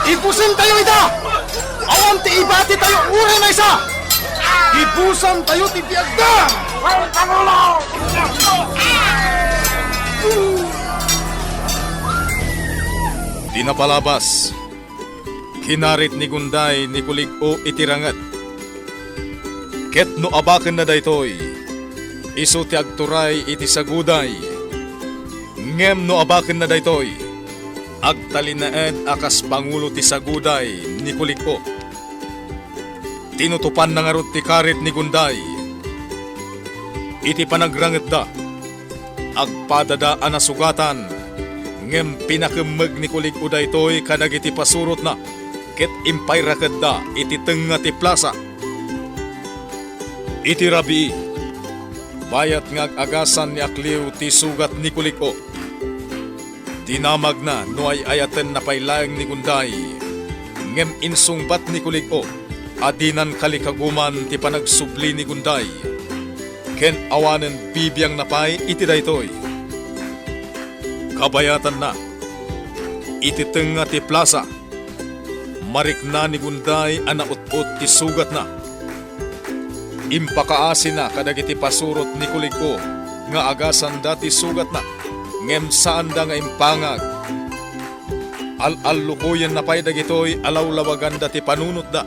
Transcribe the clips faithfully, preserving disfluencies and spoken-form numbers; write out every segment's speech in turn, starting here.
Ibusentayo ida! Awan ti ibatitayo uray maysa! Ibusentayo ti biagda! Ti napalabas, kinarit ni Gunday ni Kulig-o iti ranget. Ket no abakenna daytoy, isu ti agturay iti saguday. Ngem no abakenna daytoy, agtalinaed a kas pangulo ti saguday ni Kulig-o. Tinutopanna ngarud ti karit ni Gunday. Iti panagrangetda, agpadada a nasugatan, ngem pinakemmeg ni Kulig-o daytoy kadagiti pasurotna ket impayrakedda iti tengnga ti plasa. Iti rabii, bayat nga ag-agasan ni Akliw ti sugat ni Kulig-o. Dinamagna no ay-ayatenna pay laeng ni Gunday, ngem insungbat ni Kulig-o a dinan kalikaguman ti panagsubli ni Gunday, ken awanen bibiangna pay iti daytoy. Kabayatanna, iti tengnga ti plasa, marikna ni Gunday a naut-ot ti sugatna. Impakaasina kadagiti pasurot ni Kulig-o nga agasanda ti sugatna, ngem saanda nga impangag. Al-allukoyenna pay dagitoy a lawlawaganda ti panunotda,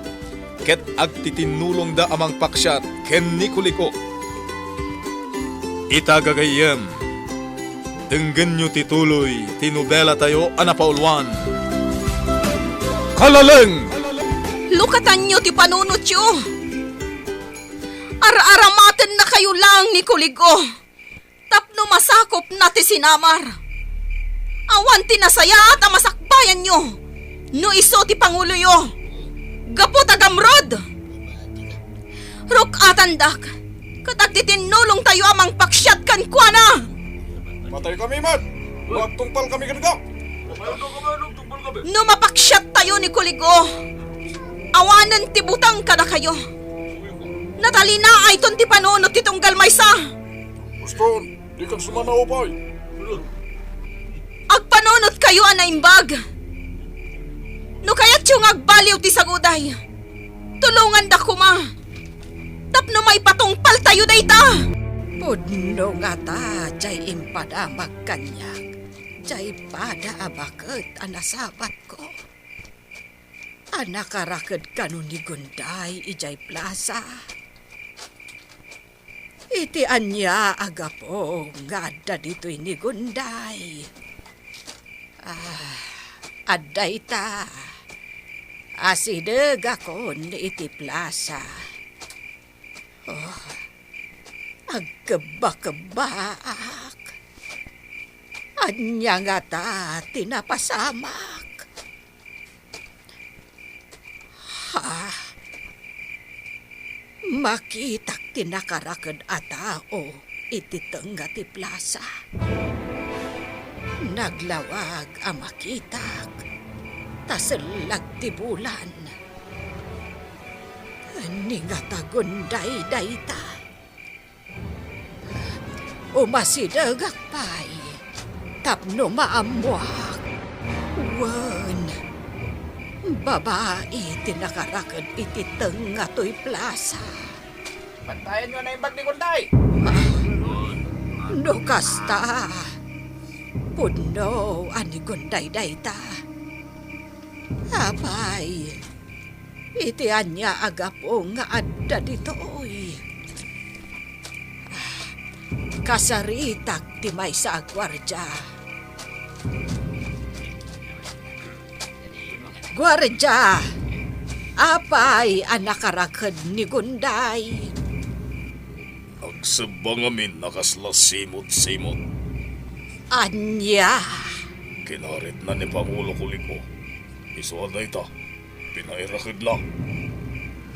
ket agtitinnulongda a mangpaksiat ken ni Kulig-o. Ita gagayyem, denggenyo ti tuloy ti nobelatayo a napauluan. Kalaleng! Lukatanyo ti panunotyo. Ar-aramatennakayo laeng ni Kulig-o tapno masakopna ti sinamar. Awan ti nasayaat a masakbayanyo no isu ti panguloyo. Gapu ta gamrud! Ruk-atandak, ket agtitinnulongtayo a mangpaksiat kenkuana. Patay kami met, no agtungpal kami kenka. No mapaksiattayo ni Kulig-o, awanen ti butang kadakayo. Natalinaayton ti panunot ti tunggal maysa. Baston, dikan sumanaw pay. Agpanunotkayo a naimbag. No kayatyo nga agbaliw ti saguday, tulonganda koma tapno maipatungpaltayo dayta. Pudno ngata diay impadamag kaniak, diay pada a baket a nasabatko a nakaraked kano ni Gunday idiay plasa. Iti ania a gapu nga adda ditoy ni Gunday? Ah, adda ita. Asidegakon iti plasa. Oh, agkebbakebbaak. Ania ngata ti napasamak? Ha? Makitak ti nakaraked a tao iti tengnga ti plasa. Naglawag a makitak, ta sellag ti bulan. Ni ngata Gunday dayta. Umasidegak pay tapno maammoak. Wen, babai ti nakaraked iti tengnga toy plasa. Bantayanyo a naimbag ni Gunday. No kasta, pudno a ni Gunday dayta. Apay, iti ania a gapu nga adda ditoy? Kasaritak ti maysa a guardia. Guardia, apay a nakaraked ni Gunday? Agsebba ngamin a kasla simot-simot. Ania? Kinaritna ni Pangulo Kulig-o. Isu a dayta, pinairakedna.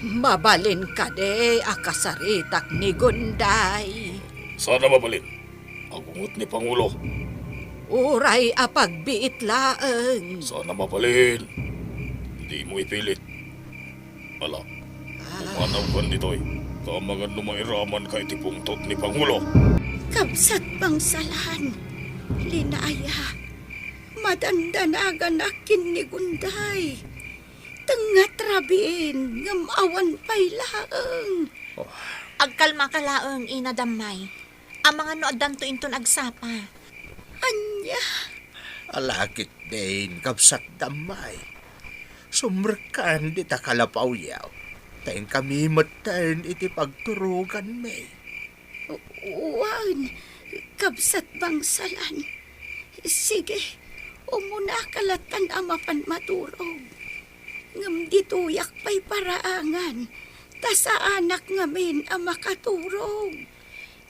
Mabalin kadi a kasaritak ni Gunday? Saan a mabalin. Agunget ni Pangulo. Uray a pagbiit laeng. Saan a mabalin. Dimo ipilit. Ala, ah, pumanawkan ditoy, ta amangan no mairamanka iti pungtot ni Pangulo. Kabsat, Bangsalan, linaya, Madandanaganak ken ni Gunday. Tengnga ti rabiin, ngem awan pay laeng. Oh. Agkalmaka laeng, Ina Dammay. Amangan no addanto inton agsapa. Ania? Alakit din, kabsat Dammay. Sumrekkan dita kalapawyo, ta inkami metten iti pagturoganmi. Wen, kabsat Bangsalan. Sige, umunaka lattan a mapan maturog. Ngem ditoyak pay paraangan, ta saanak ngamin a makaturog.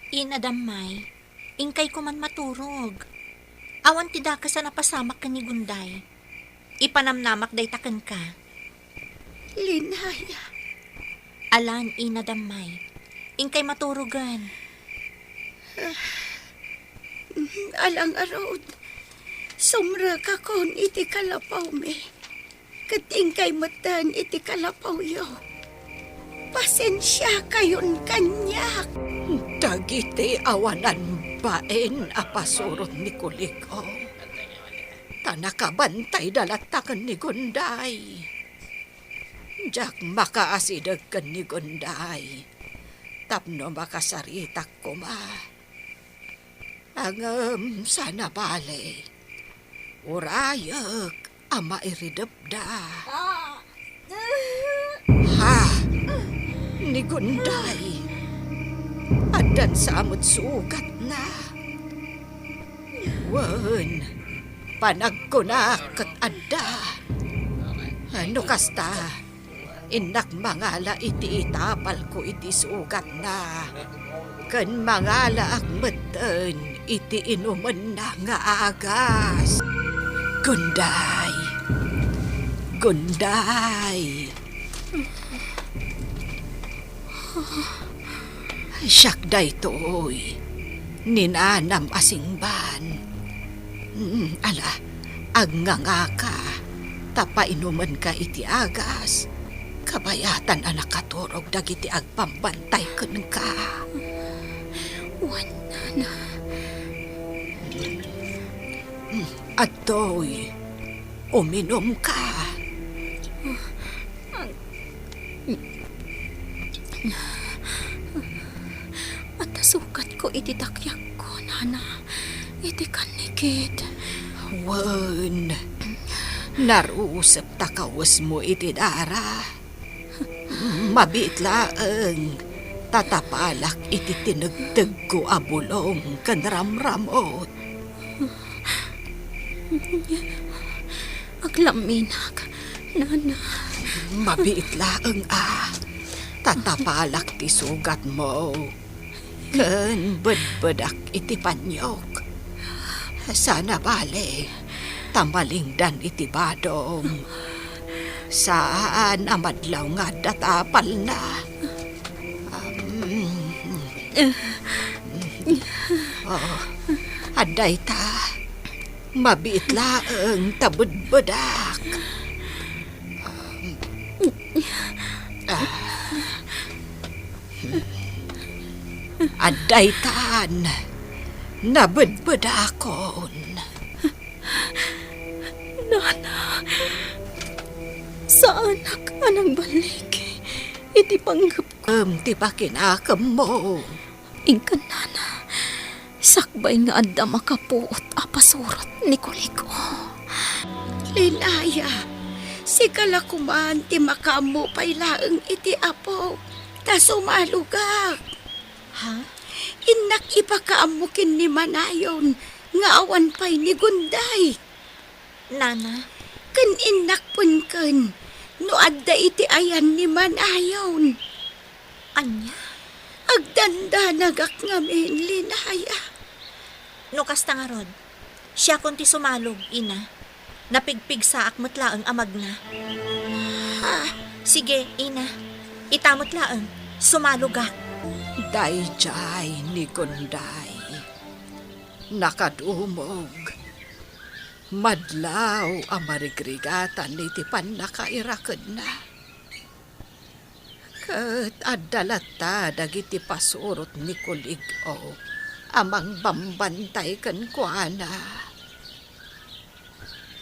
Ina Dammay, inkay koman maturog. Awan ti dakes a napasamak ken ni Gunday. Ipanamnamak dayta kenka. Linaya. Alan, Ina Dammay. Inkay maturogen. Ala ngarud, sumrekakon iti kalapawmi, ket inkay metten iti kalapawyo. Pasensiakayon kaniak. Dagiti awanan bain a pasurot ni Kulig-o, ta nakabantayda latta ken ni Gunday. Diak makaasideg ken ni Gunday tapno makasaritak koma. Ngem saan a bale, urayek a mairidepda. Ha? Ni Gunday, addan sa met sugatna. Wen, panagkunak ket adda. No kasta, innak mangala iti itapalko iti sugatna, ken mangalaak metten iti inumenna nga agas. Gunday! Gunday! Siak daytoy, ni nanam a singban. Mm, ala, agngangaka, ta painumenka iti agas. Kabayatan a nakaturog dagiti agbambantay kenka. Wen, nana. Mm, adtoy, uminumka. Adda sugatko iti takyagko, nana, iti kannikit. Wen, narusep ta kawesmo iti dara. Mabiit laeng, tatapalak iti tinegtegko a bulong ken ramramut. Aglamminak, nana. Mabiit laeng a tatapalak ti sugatmo ken bedbedak iti panyok. Saan a bale, ta malingdan iti badom. Saan a madlaw nga adda tapalna. Um, oh, adda ita. Mabiit laeng ta bedbedak. Um, ah. Adda itan. Nabedbedakon. Nana, saanak a nagballik iti panggepko. Em, ti pakinakemmo. Inkan, nana, sakbay nga adda makapuot a pasurot ni Kuliko. Linaya, sika la koman ti makaammo pay laeng iti Apo, ta sumalogak. Ha? Innak ipakaammo ken ni Manayon nga awan pay ni Gunday. Nana? Ken innak penken no adda iti ayan ni Manayon. Ania? Agdandanagak ngamin, Linaya. No kasta ngarud, siakon ti sumalog, ina. Napigpigsaak met laeng a magna. Ah, sige, ina. Ita met laeng, sumalogak. Daydiay ni Gunday. Nakadumog. Madlaw a marigrigatan iti pannakairakedna. Ket adda latta dagiti pasurot ni Kulig-o a mangbambantay kenkuana.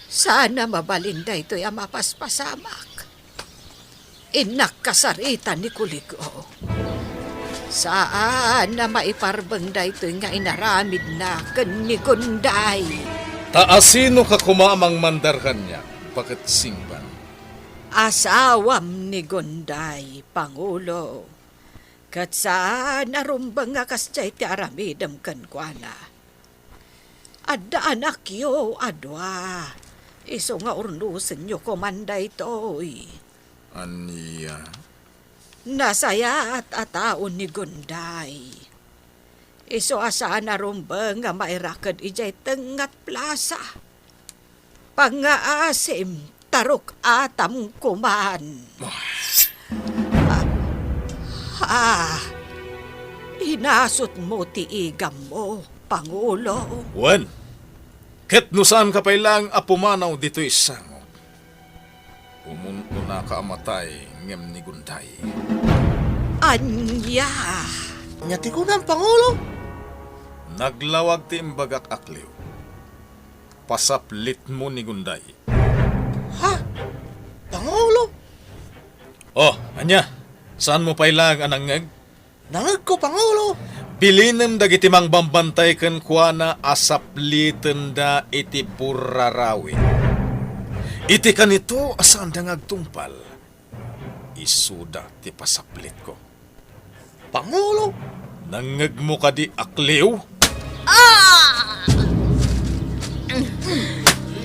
Saan a mabalin daytoy a mapaspasamak. Innak kasarita ni Kuligo. Saan a maiparbeng daytoy nga inaramidna ken ni Gunday. Ta asino ka koma a mangmandar kaniak, Baketsingban? Asawam ni Gunday, Pangulo. Ket saan a rumbeng a kasdiay ti aramidem kenkuana. Adda anakyo a dua, isu nga urnosenyo koman daytoy. Ania? Nasayaat a tao ni Gunday. Isu a saan a rumbeng nga mairaked idiay tengnga a plasa. Pangngaasim, taruk-atam koman. Ah, ah, inasutmo ti igammo, Pangulo. Wen, ket no saanka pay laeng a pumanaw ditoy sangok, umun-unaka a matay ngem ni Gunday. Ania? Ania ti kunam, Pangulo? Naglawag ti imbagak, Akliw. Pasaplitmo ni Gunday. Ha? Pangulo? Oh, ania? Saanmo pay laeng a nangngeg? Nangngegko, Pangulo. Bilinem dagiti mangbambantay kenkuana a saplitenda iti purrarawi. Iti kanito a saanda nga agtungpal, isuda ti pasaplitko. Pangulo? Nangngegmo kadi, Akliw? Ah!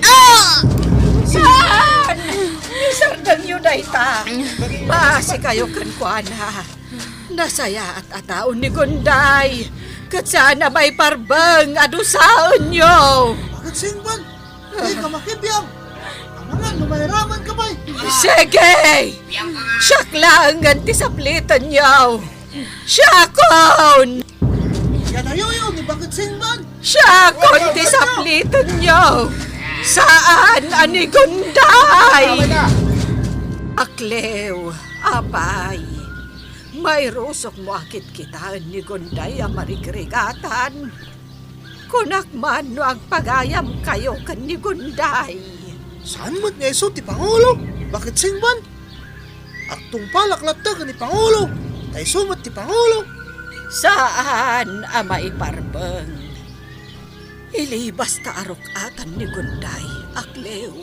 Ah! Saan? Isardengyo dayta. Basikayo kenkuana. Nasayaat a tao ni Gunday, ket saan a maiparbeng a dusaenyo. Baketsingban, dika makibiang. Amangan no mairamanka pay. Sige! Siak laengen ti saplitenyo. Siakon! Kadayuyo ni Baketsingban. Siakon ti saplitenyo. Saan a ni Gunday. Akliw, apay. Mairusokmo a kitkitaen ni Gunday a marigrigatan. Kunak man no agpagayamkayo ken ni Gunday. Saan met nga isu ti Pangulo? Baketsingban? Agtungpalak latta ken ni Pangulo, ta isu met ti Pangulo. Saan a maiparbeng. Ilibasta a ruk-atan ni Gunday, Akliw.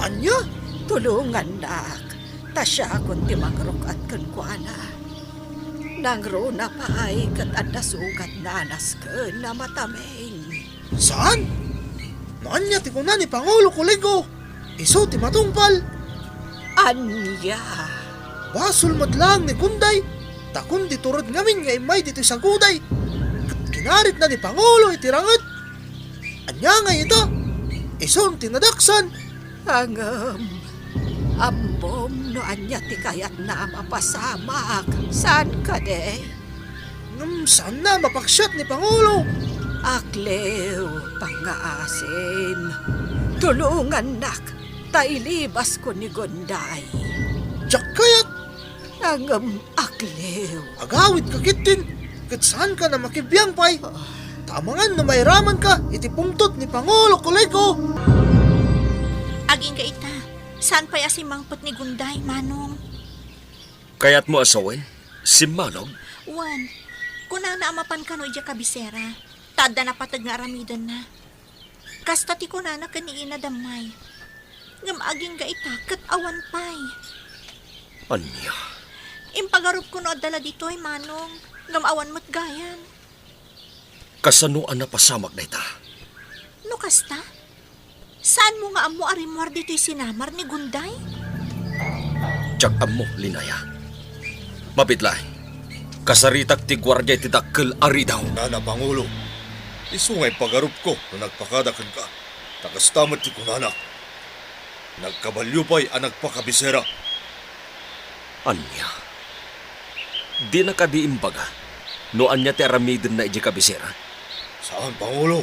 Ania? Tulongannak, ta siakon ti mangruk-at kenkuana. Nangruna pay ket adda sugatna a nasken a matameng. Saan? No ania ti kuna ni Pangulo Kuligo, isu ti matungpal. Ania? Basol met laeng ni Gunday, ta kundi tured ngamin nga immay ditoy saguday. Ket kinaritna ni Pangulo iti ranget. Ania ngay ita? Isun ti nadaksan. Ngem, ammom no ania ti kayatna a mapasamak, saan kadi? Ngem saanna a mapaksiat ni Pangulo. Akliw, pangngaasim. Tulongannak, ta ilibasko ni Gunday. Diak kayat. Ngem, Akliw. Agawidka ketdin, ket saanka a makibiang pay. Ah. Ta amangan no mairamanka iti pungtot ni Pangulo Kuligo. Agingga ita, saan pay a simmangpet ni Gunday, Manong? Kayatmo a sawen? Simmanog? Wen, kunana a mapan kano idiay kabisera, ta adda napateg nga aramidenna. Kasta ti kunana ken ni Ina Dammay. Ngem agingga ita ket awan pay. Ania? Impagarupko no adda la ditoy, Manong, ngem awan met gayan. Kasano a napasamak dayta? No kasta, saanmo nga ammo a rimmuar ditoy sinamar ni Gunday? Diak ammo, Linaya. Mabiit laeng, kasaritak ti guardia iti dakkel a ridaw. Nana, Pangulo, isu nga impagarupko no nagpakada kenka, ta kasta met ti kunanak. Nagkabalio pay a nagpakabisera. Ania? Dina kadi imbaga no ania ti aramidenna idiay kabisera? Saan, Pangulo.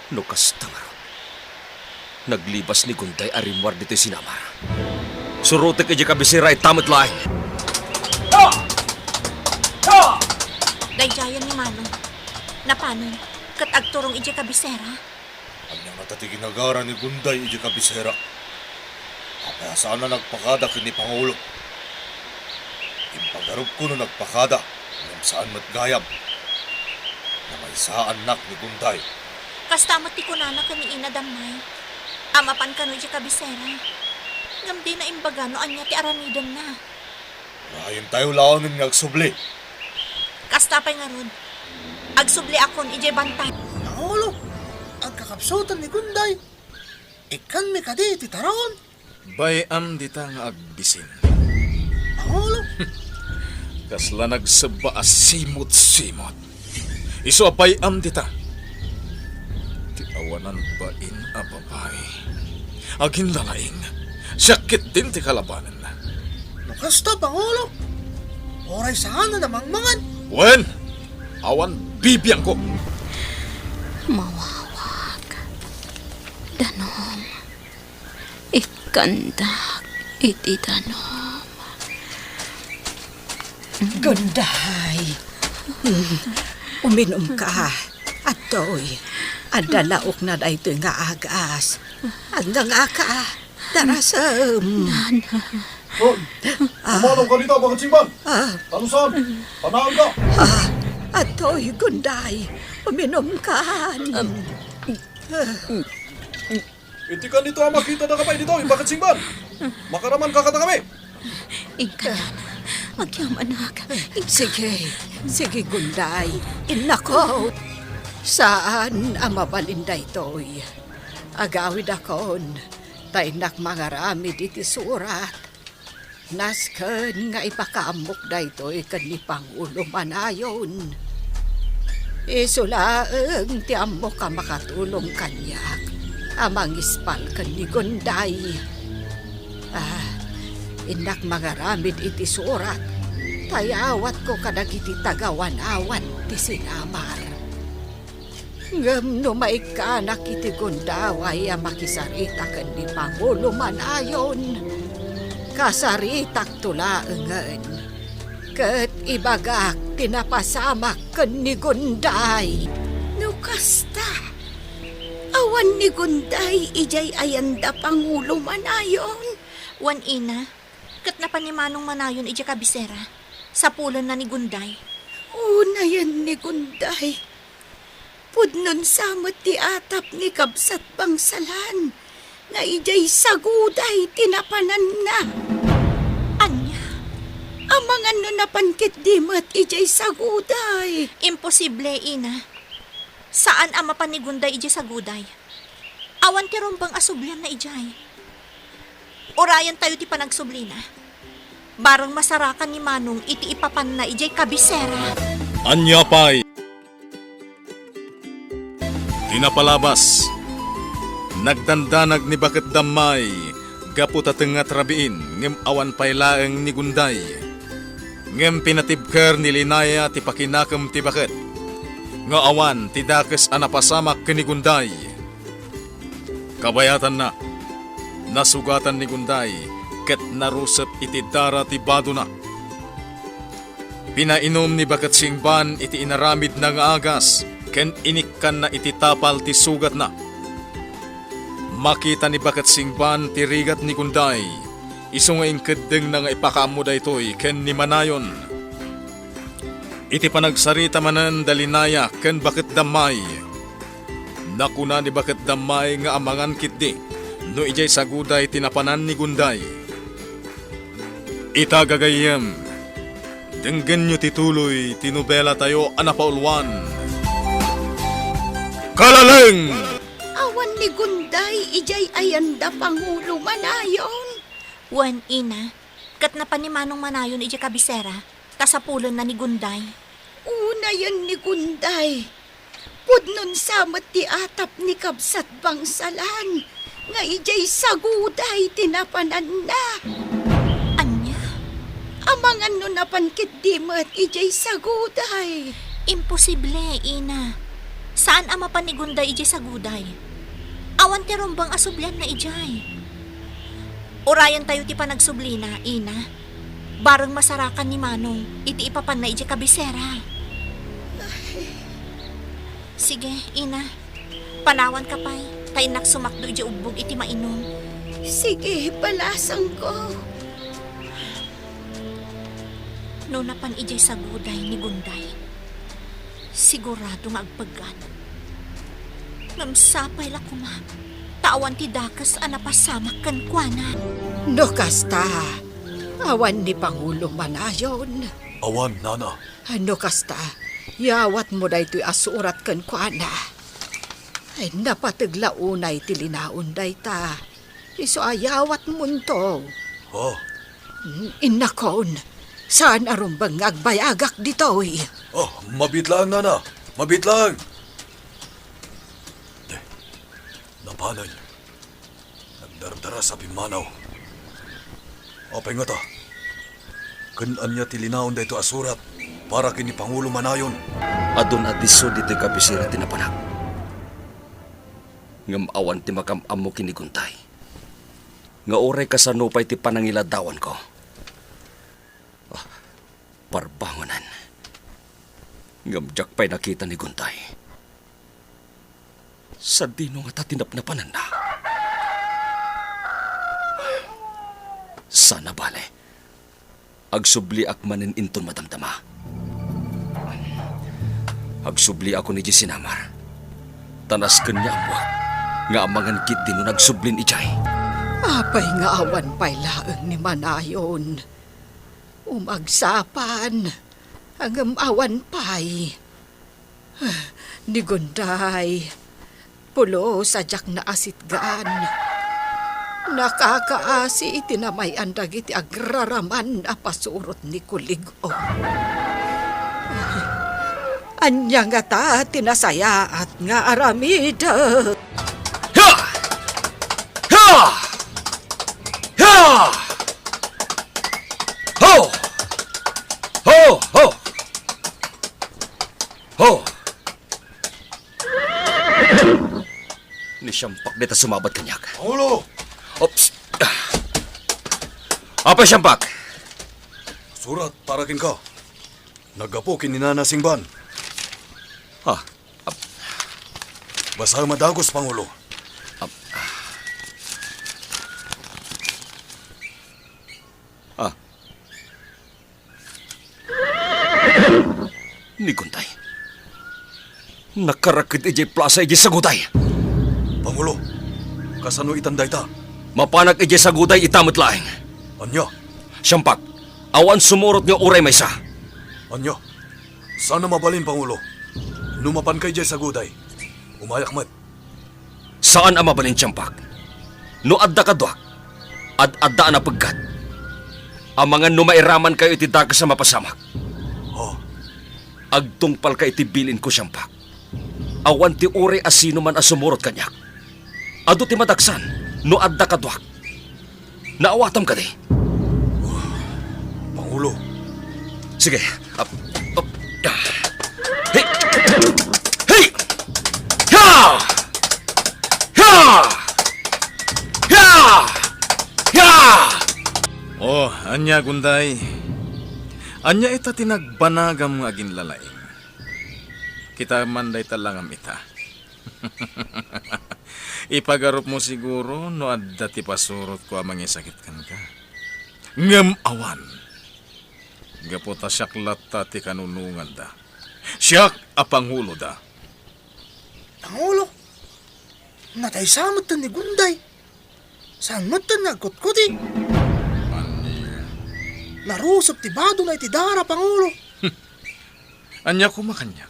No kasta ngarud, naglibas ni Gunday a rimmuar ditoy sinamar. Surotek idiay kabisera ita met laeng. Daydiayen ni Manong. Napanen, ket agturong idiay kabisera. Ania ngata ti ginagara ni Gunday idiay kabisera? Apay a saan a nagpakada ken ni Pangulo? Impagarupko no nagpakada, ngem saan met gayam. Namaysaannak ni Gunday. Kasta met ti kunana ken ni Ina Dammay a mapan kano idiay kabisera. Ngem dina imbaga no ania ti aramidenna. Urayentayo laengen nga agsubli. Kasta pay ngarud, agsubliakon idiay bantay. Pangulo, agkakabsatan ni Gunday. Ikkanmi kadi iti taraon? Bay-am dita nga agbisin. Pangulo. Kasla nagsebba a simot-simot. Isu a bay-am dita. Ti awanan bain a babai. Aginlalaing, siak ketdin ti kalabanenna. No kasta, Pangulo, uray saanen a mangmangan. Wen, awan bibiangko. Mawawak. Danum. Ikkandak iti danum. Gunday. Hmm. Uminumka. Adtoy. Adda laokna daytoy nga agas. Agngangaka. Darasem. Nana. Hoy, ah, umanam ka dita, Baketsingban. Ah. Talusan, panaanka. Ah, adtoy, Gunday. Uminumkan. Iti kanito a makitadaka pay ditoy, Baketsingban. Makaramanka kadakami. Inka, Nana. Agyamanak. Inka. Sige. Sige, Gunday. Innako. Saan a mabalin daytoy. Agawidakon, ta innak mangaramid iti surat. Nasken nga ipakaammok daytoy ken ni Pangulo Manayon. Isu laeng ti ammok a makatulong kaniak a mangispal ken ni Gunday. Ah, innak mangaramid iti surat, ta iyawatko kadagiti tagawanawan ti sinamar. Ngem no maikkanak iti gundaway a makisarita ken ni Pangulo Manayon, kasaritakto laengen, ket ibagak ti napasamak ken ni Gunday. No kasta, awan ni Gunday idiay ayanda, Pangulo Manayon? Wen, ina, ket napan ni Manong Manayon idiay kabisera, sapulenna ni Gunday. Unayen ni Gunday. Pudnon sa met ti atap ni kabsat Bangsalan nga idiay saguday ti napananna. Ania? Amangan no napan ketdi met idiay saguday? Imposible, ina. Saan a mapan ni Gunday idiay saguday. Awan ti rumbeng a sublianna idiay. Urayentayo ti panagsublina. Bareng masarakan ni Manong iti ipapanna idiay kabisera. Ania pay? Ti napalabas, nagdandanag ni Baket Dammay gapu ta tengnga ti rabiin ngem awan pay laeng ni Gunday. Ngem pinatibker ni Linaya ti pakinakem ti baket nga awan ti dakes a napasamak ken ni Gunday. Kabayatanna, nasugatan ni Gunday ket narusep iti dara ti badona. Pinainum ni Baket Singban iti inaramidna nga agas ken inikkanna iti tapal ti sugatna. Makita ni Baket Singban ti rigat ni Gunday, isu nga inkeddengna nga ipakaammo daytoy ken ni Manayon. Iti panagsarita manen da Linaya ken Baket Dammay, nakuna ni Baket Dammay nga amangan ketdi no idiay saguday ti napanan ni Gunday. Ita, gagayyem, denggenyo ti tuloy ti nobelatayo a napauluan, Kalaleng! Awan ni Gunday idiay ayanda, Pangulo Manayon? Wen, ina, ket napan ni Manong Manayon idiay kabisera, ta sapulenna ni Gunday. Unayen ni Gunday. Pudnon sa met ti atap ni kabsat Bangsalan nga idiay saguday ti napananna. Ania? Amangan no napan ketdi met idiay saguday. Imposible, ina. Saan a mapan ni Gunday idiay saguday. Awan ti rumbeng a sublianna idiay. Urayentayo ti panagsublina, ina. Bareng masarakan ni Manong iti ipapanna idiay kabisera. Sige, ina. Panawanka pay, ta innak sumakdo idiay ubbog iti mainum. Sige, balasangko. No napan idiay saguday ni Gunday, sigurado nga agpeggat. Ngem sapay la koma, ta awan ti dakes a napasamak kenkuana. No kasta, awan ni Pangulo Manayon? Awan, nana. No kasta, yawatmo daytoy a surat kenkuana. Ay, napateg la unay ti linaon dayta. Isu a yawatmonto. Oh. Mm, innakon, saan a rumbeng nga agbayagak ditoy. Oh, mabiit laeng, nana. Mabiit laeng. Eh, napanen. Nagdardaras a pimmanaw. Apay ngata? Ken ania ti linaon daytoy a surat para ken ni Pangulo Manayon? Adun a disso ditoy kabisera ti napanak. Ngem awan ti makam-ammo ken ni Gunday nga uray kasano pay ti panangiladdawanko. Ah, parbangonen. Ngem diak pay nakita ni Gunday. Sadino ngata ti napnapananna? Saan a bale, agsubliak manen inton madamdama. Agsubliakon idiay sinamar, ta nasken nga ammoak nga amangan ketdi no nagsublin idiay. Apay nga awan pay laeng ni Manayon? Umagsapa, ngem awan pay. Ni Gunday, pulos a diak naasitgan. Nakakaasi iti namay-an dagiti agraraman a pasurot ni Kulig-o. Ania ngata ti nasayaat nga aramidek? Ha! Ha! Ha! Ho! Ho! Ho! Ho! Ni Siampak dita sumabat kaniak. Pangulo! Oops! Apay, Siampak? Surat para kenka. Naggapu ken ni Nana Singban. Ah, ap- Basaem a dagus, Pangulo. Ap- Ah. Ni Gunday. Nakaraked idiay plasa idiay saguday. Pangulo, kasano itan dayta? Mapanak idiay saguday ita met laeng. Ania? Siampak, awan sumurot nga uray maysa. Ania? Saan a mabalin, Pangulo. No mapanka idiay saguday, umayak met. Saan a mabalin, Siampak. No adda kaduak, ad-adda a napeggat. Amangan no mairamankayo iti dakes a mapasamak. Oh. Agtungpalka iti bilinko, Siampak. Awan ti uray a sino man a sumurot kaniak. Adu ti madaksan no adda kaduak. Naawatam kadi? Pangulo. Sige. Ap, ap, ah. Hey! Hey! Ya! Ya! Ya! Ya! Oh, ania, Gunday? Ania ita ti nagbanagam nga aginlalaing? Kitaem man dayta langam ita. Ipagarupmo siguro no adda ti pasurotko a mangisakit kenka. Ngem awan. Gapu ta siak latta ti kanunonganda. Siak a panguloda. Pangulo, nataysa metten ni Gunday. Saan metten nga agkutkuti? Ania? Narusep ti badona iti dara, Pangulo. Ania koma kaniak?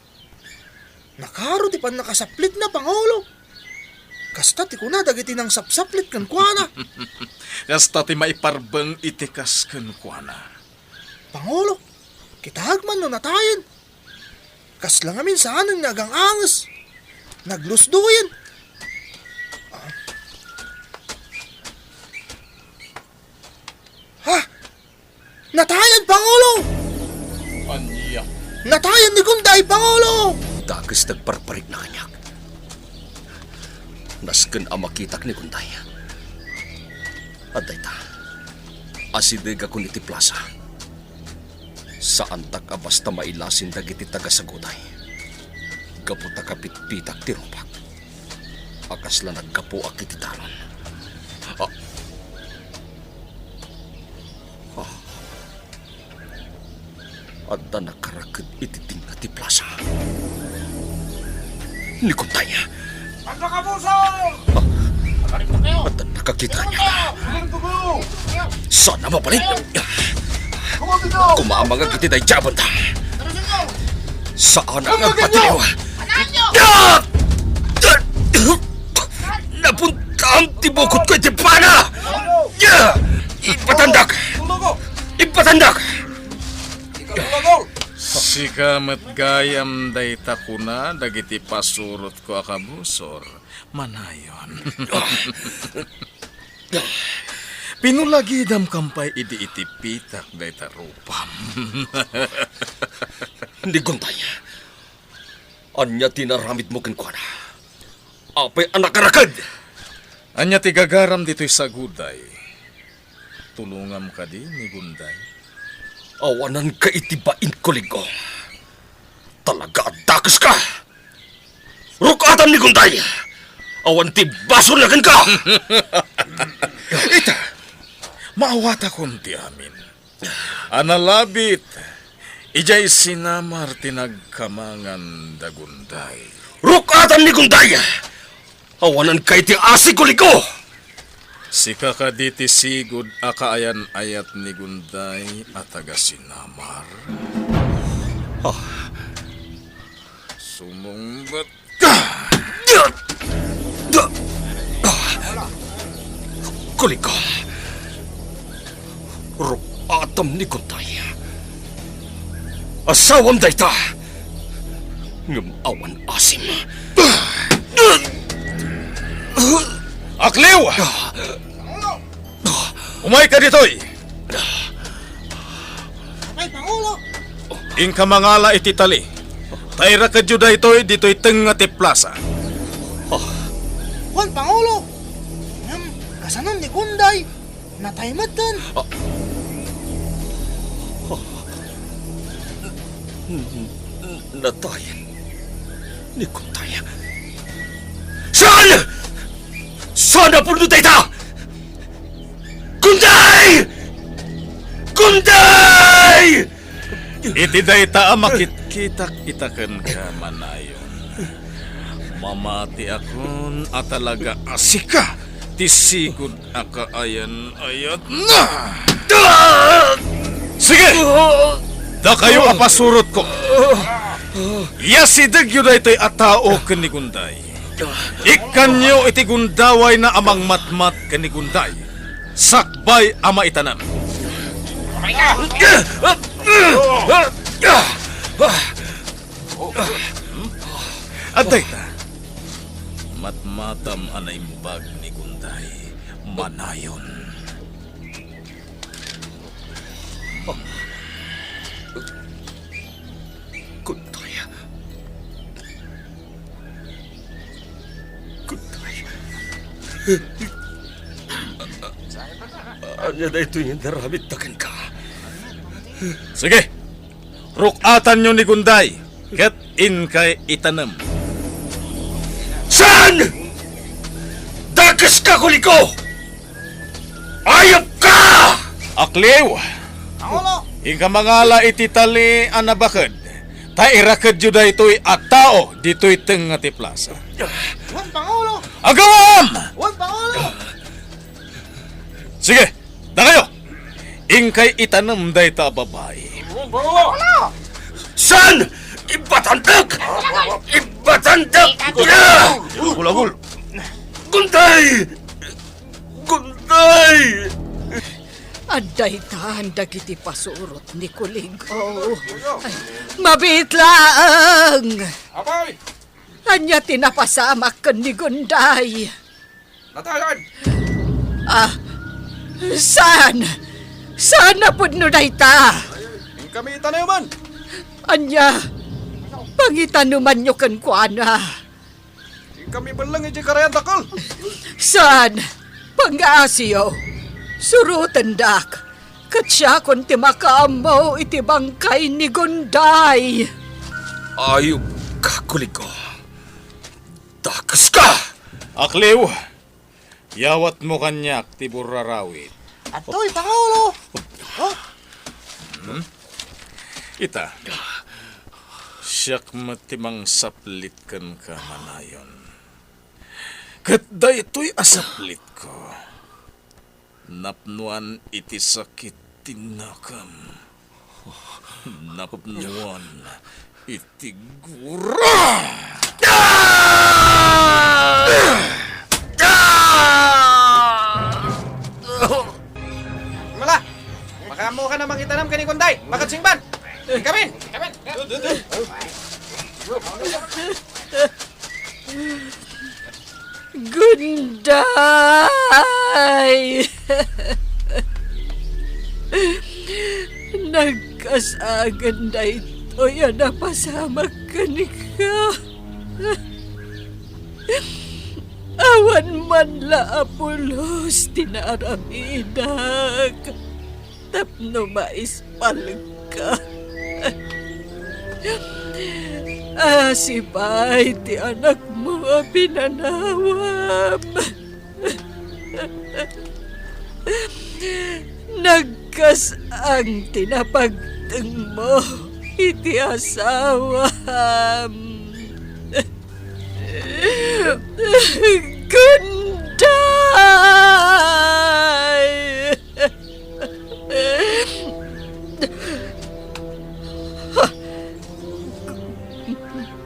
Nakaro ti pannakasaplitna, Pangulo. Kasta ti kuna dagiti nangsapsaplit kenkuana. Kasta ti maiparbeng iti kas kenkuana. Pangulo, kitaek man no natayen. Kasla ngamin saanen nga agang-anges. Naglusdoyen. Ah. Ha? Natayen, Pangulo! Ania? Natayen ni Gunday, Pangulo! Dakes ti agparparikna kaniak. Nasken a makitak ni Gunday. Adda ita, asidegakon iti plasa. Saandak a basta mailasin dagiti taga-Saguday gapu ta kapitpitak ti rupak. a kasla naggapuak iti daron. Ah. Ah. Adda nakaraked iti tengnga ti plasa. Ni Gunday. Adda kabuso! Ah. Adda nakakita kaniak. Saan a mabalin? Kumamangag iti daydi a banda. Saan a nagpatiliw. Ah! Napuntaam ti bukotko iti pana! Ipatandak! Ipatandak! Sika met gayam dayta kuna dagiti pasurotko a kabusor, manayon. Pinulagidam kan pay idi iti pitak dayta rupam. Ni Gunday, ania ti inaramidmo kenkuana? Apay a nakaraked? Ania ti gagaram ditoy saguday? Tulongam kadi ni Gunday? Awananka iti bain, kuligko. Talaga a dakeska! Ruk-atam ni Gunday! Awan ti basolna kenka! Ita, maawatakon ti amin. A nalabit, idiay sinamar ti nagkamangan da Gunday. Ruk-atam ni Gunday! Awananka iti asi, kuligko! Sika kadi ti sigud a kaayan-ayat ni Gunday a taga-sinamar? Ah. Sumungbat ka! Kuligko. Ruk-atam ni Gunday. Asawam dayta. Ngem awan asim. Akliw! Umayka ditoy! Apay, Pangulo! Inka mangala iti tali. Ta irakedyo daytoy ditoy tengnga ti plasa. Wen, Pangulo! Ngem, kasanon ni Gunday? Natay metten. Ah. Natayen ni Gunday. Saan! Saan a pudno dayta? Gunday! Gunday! Iti dayta a makitkitak ita kenka, manayon, mamatiakon a talaga a sika ti sigud a kaayan-ayatna. Sige! Dakayo a pasurotko. Yasidegyo daytoy a tao ken ni Gunday. Ikkanyo iti gundawayna a mangmatmat ken ni Gunday, sakbay a maitanem. Adda ita. Matmatam a naimbag ni Gunday, manayon. Gunday. Gunday. Ania daytoy nga inaramidta kenka? Sige, ruk-atanyo ni Gunday, ket inkay itanem. Saan? Dakeska, kuliko! Ayupka! Akliw! Pangulo! Inka mangala iti tali a nabaked, ta irakedyo daytoy a tao ditoy tengnga ti plasa. Wen, Pangulo! Agawam! Wen, Pangulo! Sige, dakayo! Inkay itanem dayta a babai. Wen, Pangulo! Saan? Ibatandak! Ibatandak! Agul-agul! Gunday! Gunday! Adda itan dagiti pasurot ni Kuligo. Ay, mabiit laeng! Apay! Ania ti napasamak ken ni Gunday? Natayan! Ah, saan? Saan a pudno dayta? Inkami itaneman! Ania? Pangitanemanyo kenkuana. Inkami belleng iti karayan dakkel. Saan? Pangngaasiyo. Surotendak. Ket siakon ti makaammo iti bangkay ni Gunday. Ayupka, Kuliko. Dakeska! Akliw, yawatmo kaniak ti burrarawit. Adtoy, Pangulo! Oh? Hmm? Ita, siak met ti mangsaplit kenka, Manayon. Ket daytoy a saplitko, napnoan iti sakit ti nakam. Napnoan iti gura. Mala! Makaammokan a mangitanam ken ni Gunday. Bakit singban? Ikamin! Ikamin! Gunday! Nagkasangen daytoy a napasamak kenka. Awan man la a pulos ti naaramidak tapno maispalka. Asi pay ti anakmo a pinanawam. Nagkas-ang ti napagtengmo iti asawam. Gunday!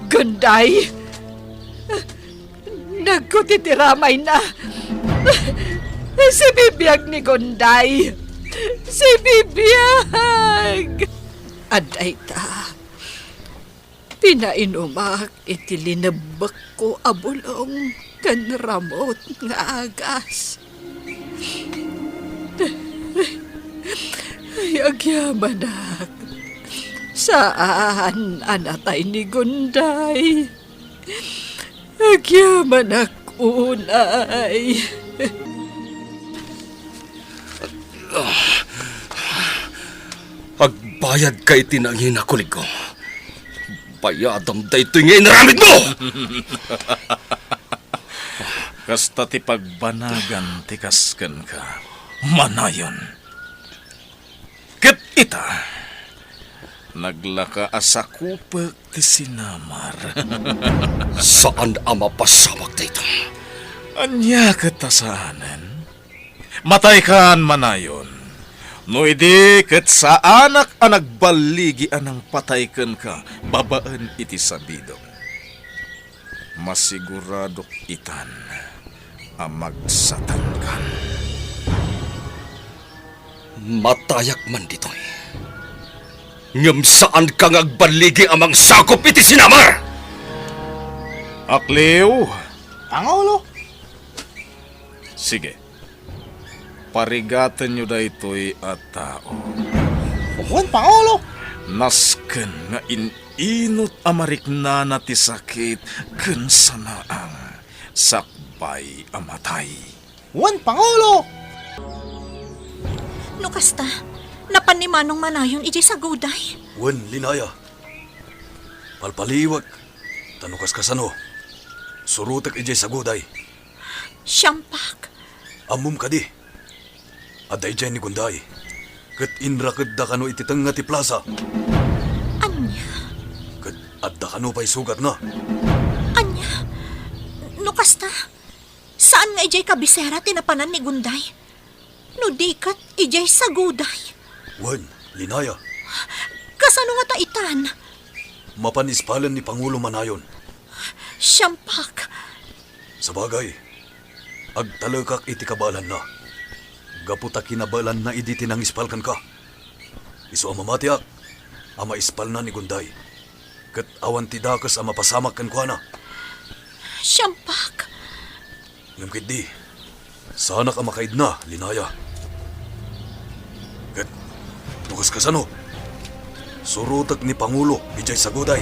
Gunday! Nagkutitiramayna. Sibibiag ni Gunday. Sibibiag! Adda ita. Pinainumak iti linebbekko a bulong ken ramut nga agas. Ay, agyamanak. Saan a natay ni Gunday. Agyamanak unay. Agbayadka iti nangina, kuligko. Bayadam daytoy nga inaramidmo! Kasta ti pagbanagan ti kas kenka, Manayon. Ket ita, naglaka a sakupek ti sinamar. Saan a mapasamak dayta. Ania ket ta saanen? Mataykan, Manayon. No idi ket saanak a nagballigi a nangpatay kenka babaen iti sabidong. Masiguradok itan a magsatankan. Matayak man ditoy. Ngem saanka nga agballigi a mangsakop iti sinamar! Akliw! Pangulo! Sige. Parigatenyo daytoy a tao. Wen, Pangulo! Nasken nga in-inut a mariknana ti sakit ken sanaang sakbay a matay. Wen, Pangulo! No kasta, napan ni Manong Manayon idiay saguday? Wen, Linaya. Palpaliiwek, ta no kaskasano, surotek idiay saguday. Siampak. Ammom kadi, adda idiay ni Gunday, ket inrakedda kano iti tengnga ti plasa. Ania? Ket adda kano pay sugatna. Ania? No kasta, saan nga idiay kabisera ti napanan ni Gunday? No di ket idiay saguday? Wen, Linaya. Kasano ngata itan? Mapan ispalen ni Pangulo Manayon. Siampak. Sabagay, agtalekak iti kabaelanna. Gapu ta kinabaelanna idi ti nangispal kenka. Isu a mamatiak a maispalna ni Gunday. Ket awan ti dakes a mapasamak kenkuana. Siampak. Ngem ketdi, saanak a makaidna, Linaya. Ket no kaskasano, surotek ni Pangulo idiay saguday.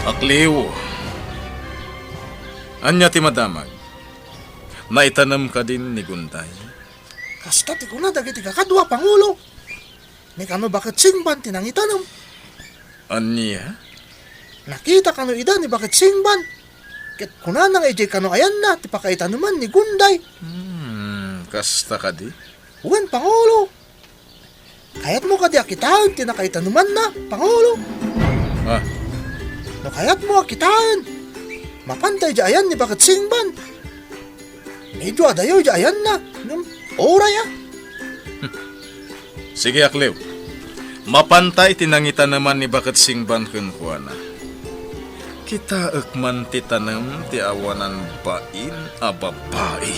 Akliw. Ania ti madamag? Naitanem kadin ni Gunday? Kasta ti kuna dagiti kakadua, Pangulo. Ni kano Baket Singban ti nangitanem. Ania? Nakita kano ida ni Baket Singban. Ket kunana nga idiay kano ayanna ti pakaitaneman ni Gunday. Hmm, kasta kadi? Wen, Pangulo. Kayatmo kadi a kitaen ti nakaitanemanna, Pangulo? Ah. No kayatmo a kitaen, mapanta idiay ayan ni Baket Singban. Medyo adayo idiay ayanna, ngem uray a. Sige, Akliw. Mapanta iti nangitaneman ni Baket Singban kenkuana. Kitaek man ti tanem ti awanan bain a babai.